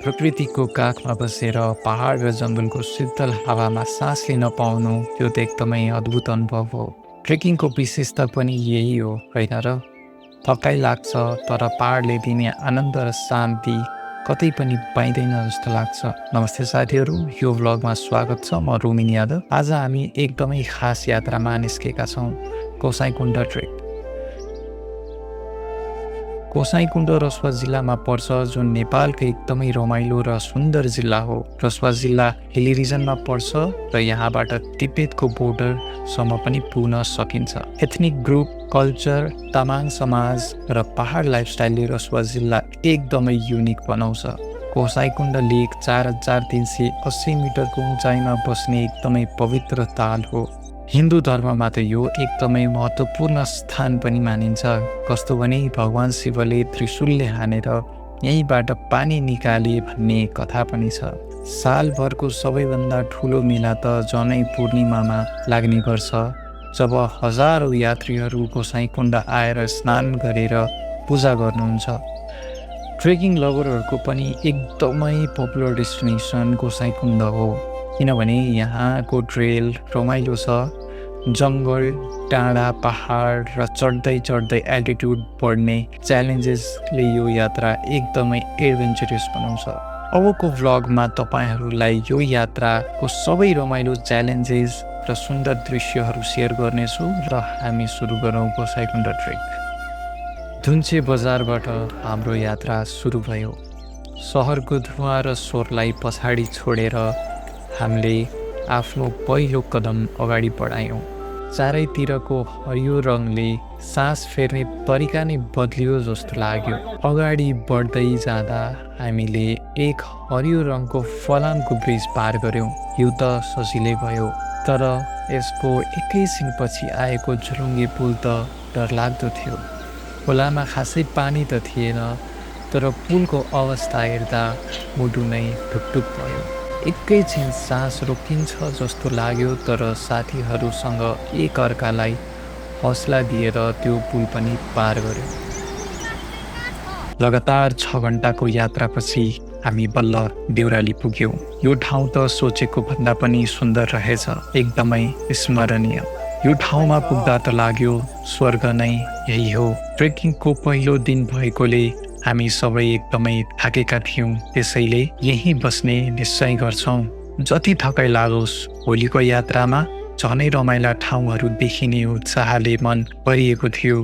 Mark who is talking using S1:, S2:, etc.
S1: प्रकृतिको काखमा बसेर पहाड र जङ्गलको शीतल हावामा सास लिन पाउनु यो त एकदमै अद्भुत अनुभव हो। ट्रेकिङको विशेषता पनि यही हो होइन र? थकाइ लाग्छ तर पहाडले दिने आनन्द र शान्ति कतै पनि पाइँदैन जस्तो लाग्छ। नमस्ते साथीहरू, यो भ्लगमा स्वागत छ। म रोमिन यादव। आज हामी एकदमै खास यात्रामा निस्केका छौँ, गोसाइँकुण्ड ट्रेक। गोसाइँकुण्ड रसुवा जिल्लामा पर्छ, जुन नेपालको एकदमै रमाइलो र सुन्दर जिल्ला हो। रसुवा जिल्ला हिली रिजनमा पर्छ र यहाँबाट तिब्बतको बोर्डरसम्म पनि पुग्न सकिन्छ। एथनिक ग्रुप, कल्चर, तामाङ समाज र पहाड लाइफस्टाइलले रसुवा जिल्ला एकदमै युनिक बनाउँछ। गोसाइँकुण्ड लेक 4380 मिटरको उचाइमा बस्ने एकदमै पवित्र ताल हो। हिन्दू धर्ममा त यो एकदमै महत्त्वपूर्ण स्थान पनि मानिन्छ। कस्तो भने भगवान शिवले त्रिशूलले हानेर यहीँबाट पानी निकाले भन्ने कथा पनि छ। सालभरको सबैभन्दा ठुलो मेला त जनै पूर्णिमामा लाग्ने गर्छ, जब हजारौँ यात्रीहरू गोसाइँकुण्ड आएर स्नान गरेर पूजा गर्नुहुन्छ। ट्रेकिङ लभरहरूको पनि एकदमै पपुलर डेस्टिनेसन गोसाइँकुण्ड हो, किनभने यहाँको ट्रेल रमाइलो छ। जङ्गल, डाँडा, पहाड र चढ्दै एल्टिट्युड बढ्ने च्यालेन्जेसले यो यात्रा एकदमै एडभेन्चरस बनाउँछ। अबको भ्लगमा तपाईँहरूलाई यो यात्राको सबै रमाइलो च्यालेन्जेस र सुन्दर दृश्यहरू सेयर गर्नेछु र हामी सुरु गरौँ गोसाइँकुण्ड ट्रेक। धुन्चे बजारबाट हाम्रो यात्रा सुरु भयो। सहरको धुवा र स्वरलाई पछाडि छोडेर हामीले आफ्नो पहिलो कदम अगाडि बढायौँ। चारैतिरको हरियो रङले सास फेर्ने तरिका नै बदलियो जस्तो लाग्यो। अगाडि बढ्दै जाँदा हामीले एक हरियो रङको फलामको ब्रिज पार गऱ्यौँ। यो त सजिलै भयो, तर यसको एकैछिनपछि आएको झुलुङ्गे पुल त डरलाग्दो थियो। खोलामा खासै पानी त थिएन, तर पुलको अवस्था हेर्दा मुटु नै ढुकढुक भयो। एकैछिन सास रोकिन्छ जस्तो लाग्यो, तर साथीहरूसँग एकअर्कालाई हौसला दिएर त्यो पुल पनि पार गर्यो। लगातार 6 घन्टाको यात्रापछि हामी बल्ल देउराली पुग्यौँ। यो ठाउँ त सोचेको भन्दा पनि सुन्दर रहेछ, एकदमै स्मरणीय। यो ठाउँमा पुग्दा त लाग्यो स्वर्ग नै यही हो। ट्रेकिङको पहिलो दिन भएकोले हामी सबै एकदमै थाकेका थियौँ, त्यसैले यहीँ बस्ने निश्चय गर्छौँ। जति थकाइ लागोस्, भोलिको यात्रामा झनै रमाइला ठाउँहरू देखिने उत्साहले मन भरिएको थियो।